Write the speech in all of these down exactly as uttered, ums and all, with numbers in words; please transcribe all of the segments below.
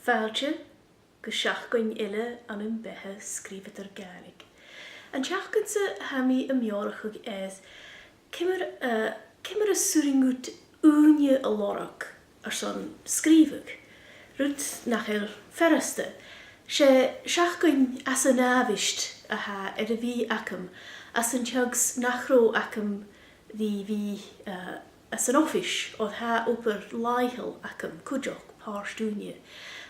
Fàilte gu seachdain eile ann am beatha sgrìobhadair Gàidhlig. An t-seachdain-sa tha mi a' meòrachadh air ciamar, eh, ciamar as urrainn dhut ùine a lorg airson sgrìobhadh, rud nach eil furasta. 'S e seachdain às an àbhaist a tha air a bhith agam, às an t-seagh 's nach robh agam ri bhith, eh, às an oifis, oir tha obair làitheil agam cuideachd, pàirt-ùine,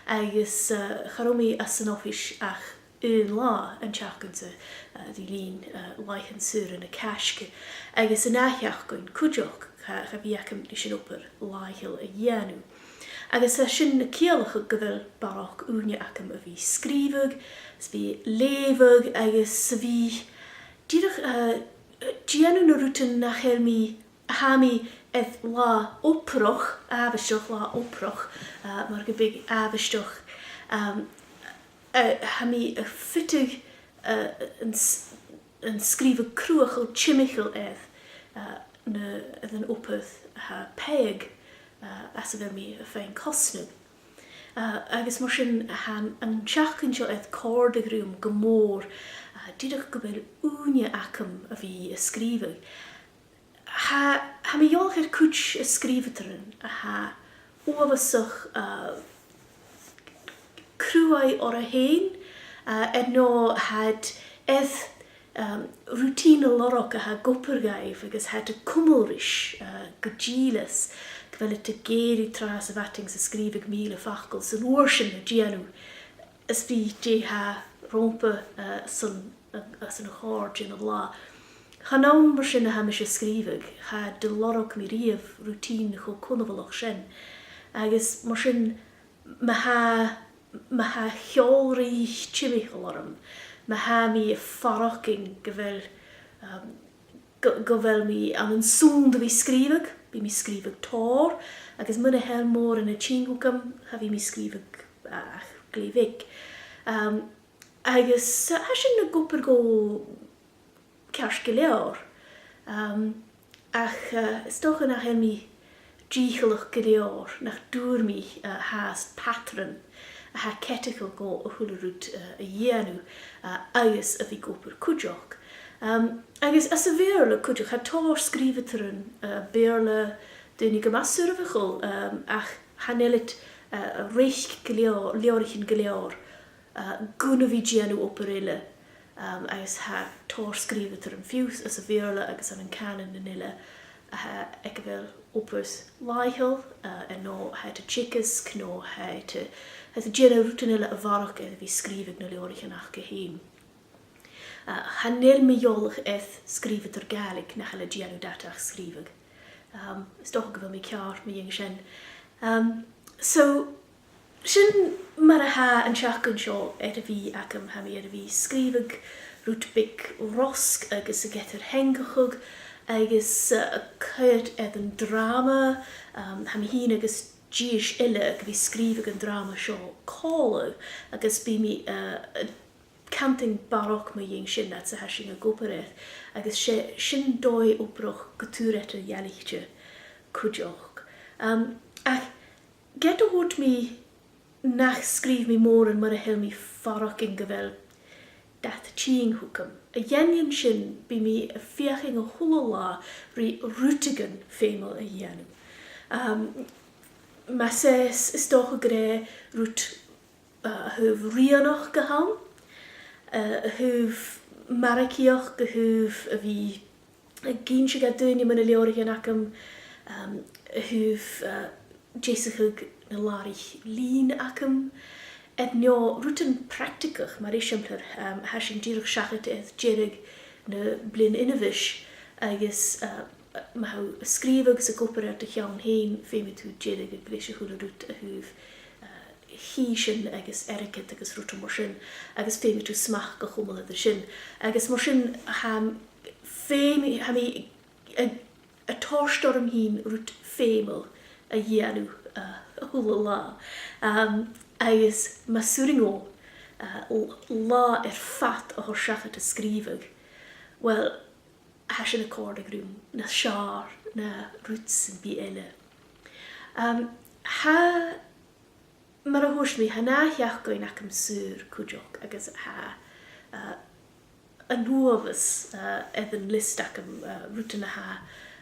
agus, eh, cha robh mi às an oifis ach aon latha an t-seachdain-sa, eh, ri linn, eh, làithean saora na Càisge, agus an ath sheachdain cuideachd, cha, cha bhi agam ris an obair làitheil a dhèanamh. Agus tha sin a' ciallachadh gu bheil barrachd ùine agam a bhith sgrìobhadh, 's a bhith leughadh, agus 's a bhith dìreach, eh, eh, dèanamh na rudan nach eil mi, a tha mi air latha obrach, àbhaisteach latha obrach, eh, mar gum biodh àbhaisteach, ehm, eh, tha mi a' fiteadh, eh, an s-, an sgrìobhadh cruthachail timcheall air, eh, na, air an obair a tha pàigheadh, eh, às a bheil mi a' faighinn cosnadh. Eh, agus mar sin, tha an t-seachdain seo air còrdadh rium gu mòr, eh, dìreach gu bheil ùine agam a bhith a' sgrìobhadh. Tha, tha mi eòlach air cuid de sgrìobhadairean a tha uabhasach, eh, cruaidh orra fhèin, eh, air neo tha iad air, ehm, routine a lorg a tha ag obair dhaibh agus tha iad a' cumail ris, eh, gu dìleas, gu bheil iad ag èirigh tràth sa mhadainn 's a' sgrìobhadh mìle facal 's an uair sin a' dèanamh às bith dè tha romhpa, eh, san, às an chòrr dhen latha. Chan ann mar sin a tha mise a' sgrìobhadh, cha do lorg mi riamh routine cho cunbhalach sin. Agus mar sin, ma tha, ma tha ceòl-ruith timcheall orm, ma tha mi a' faireachdainn gu bheil, um, gu, gu bheil mi ann an sunnd a bhith a' sgrìobhadh, bidh mi a' sgrìobhadh tòrr, agus mura h-eil mòran a' tighinn thugam, cha bhi mi a' sgrìobhadh ach glè bheag. Um, agus, uh, tha sin ag obair gu ceart gu leòr. Um, ach, uh, 's dòcha nach eil mi dìcheallach gu leòr, nach d' fhuair mi, uh, fhathast patteran a tha ceadaicheil dhomh a h-uile rud, uh, a dhèanamh, uh, agus a bhith ag obair cuideachd. Um, agus anns a' Bheurla cuideachd, tha tòrr sgrìobhadairean, uh, Beurla, daoine gu math soirbheachail, um, ach chan eil iad, uh, a' reic gu leòr, leabhraichean gu leòr, uh, gun a bhith a' dèanamh obair eile. Um, agus tha tòrr sgrìobhadairean fiù 's anns a' Bheurla agus ann an cànanan eile a tha aig a bheil obair làitheil, uh, air neo tha iad a' teagasg, no tha iad a', tha iad a' dèanamh rudan eile a bharrachd air a bhith a' sgrìobhadh na leabhraichean aca fhèin. Uh, chan eil mi eòlach air sgrìobhadair Gàidhlig nach eil a' dèanamh dad ach sgrìobhadh. Um, 's dòcha gu bheil mi ceàrr mu dheidhinn sin. Um, so, sin mar a tha an t-seachdain seo air a bhith agam, tha mi air a bhith a' sgrìobhadh rud beag rosg agus ag eadar-theangachadh agus, uh, a' coimhead air an dràma, um, tha mi fhìn agus dithis eile gu bhith a' sgrìobhadh an dràma seo còmhla agus bidh mi, uh, a' cantainn barrachd mu dheidhinn sin fhad 's a tha sinn ag obair air, agus 's e sin dòigh obrach gu tur eadar-dhealaichte cuideachd. Um, ach ged a thuirt mi nach sgrìobh mi mòran mura h-eil mi a' faireachdainn gu bheil dad a' tighinn thugam. A dh'aindeoin sin, bidh mi a' feuchainn a h-uile latha ri rudeigin feumail a dhèanamh. Um, mas e, 's, 's dòcha gur e rud, uh, a thaobh rianachd a th' ann, uh, a thaobh margaidheachd, a thaobh a bhith ag innse do dhaoine mu na leabhraichean agam, um, a thaobh, uh, deasachadh na làraich-lìn agam. Air neo rudan practaigeach, mar eisimpleir, um, tha sinn dìreach seachad air deireadh na Bliadhn' Ionbhais, agus, uh, ma tha thu a' sgrìobhadh agus ag obair air do cheann fhèin, feumaidh tu deireadh a' greiseachd a h-uile rud a thaobh, uh, chì sin agus airgead agus rudan mar sin, agus feumaidh tu smachd a chumail air sin. Agus mar sin, tha, feumaidh, tha mi a', a' toirt orm fhìn rud feumail a dhèanamh, uh, a h-uile latha. Um, agus mas urrainn dhomh, uh, l-, latha air fad a thoirt seachad a' sgrìobhadh, well, tha sin a' còrdadh rium nas fheàrr na rud sam bith eile. Um, tha Mar a thuirt mi, tha an ath sheachdain agam saor cuideachd agus tha, uh, an uabhas, uh, air an liosta agam, uh, rudan a tha,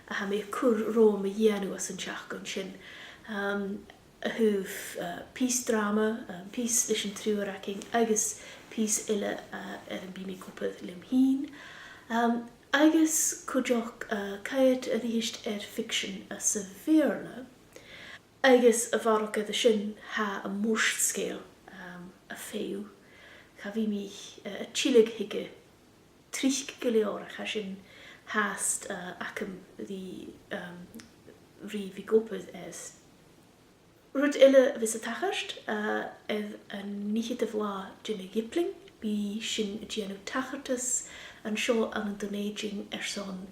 a tha mi a' cur romham a dhèanamh anns an t-seachdain sin. Um, a thaobh, uh, pìos dràma, um, pìos leis an triùir againn agus pìos eile, uh, air am bi mi ag obair leam fhìn. Um, agus cuideachd, uh, coimhead a-rithist air ficsean anns a' Bheurla. Agus a bharrachd air sin, tha am murt-sgeul, um, a' feitheamh. Cha bhi mi, uh, a' tilleadh thuige tric gu leòr, ach tha sin fhathast, uh, agam ri, um, ri bhith ag obair air. Rud eile a bhios a' tachairt, uh, air an fhicheadamh latha den Ghiblean, bidh sinn a' dèanamh tachartas an seo ann an Dùn Èideann airson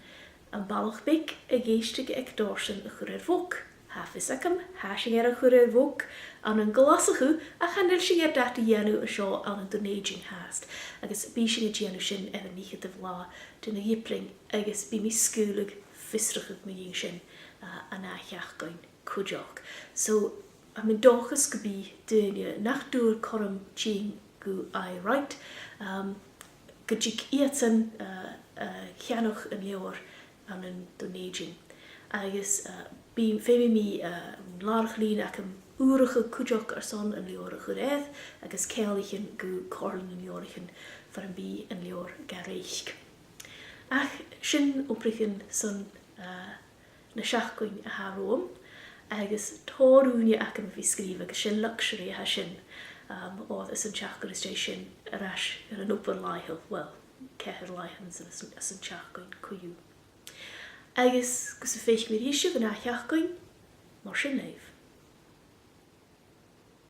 am balach beag ag èisteachd aig Dorsan a chur air bhog. Tha fios agam, tha sinn air a chur air bhog ann an Glaschu, ach chan eil sinn air dad a dhèanamh an seo ann an Dùn Èideann fhathast, agus bidh sinn a' dèanamh sin air an fhicheadamh latha den Ghiblean, agus bidh mi a' sgaoileadh fiosrachadh mu dheidhinn sin, uh, an ath sheachdain cuideachd. So, tha mi an dòchas gum bi daoine nach d' fhuair cothrom tighinn gu Aye Write, um, gun tig iadsan, uh, uh, a cheannach an leabhair ann an Dùn Èideann. Agus, uh, bidh, feumaidh mi, uh, an làrach-lìn agam ùrachadh cuideachd airson an leabhar a chur air, agus ceanglaichean gu Comhairle nan Leabhraichean far am bi an leabhar ga reic. Ach sin obraichean son, uh, na seachdain a tha romham, agus tha ùine agam a bhith a' sgrìobhadh, agus 's e luxury a tha sin, um, oir anns an t-seachdain às dèidh sin air ais air an obair làitheil, well, ceithir làithean anns an, anns an t-seachdain co-dhiù. Agus gus am faic mi a-rithist sibh an ath sheachdain, mar sin leibh.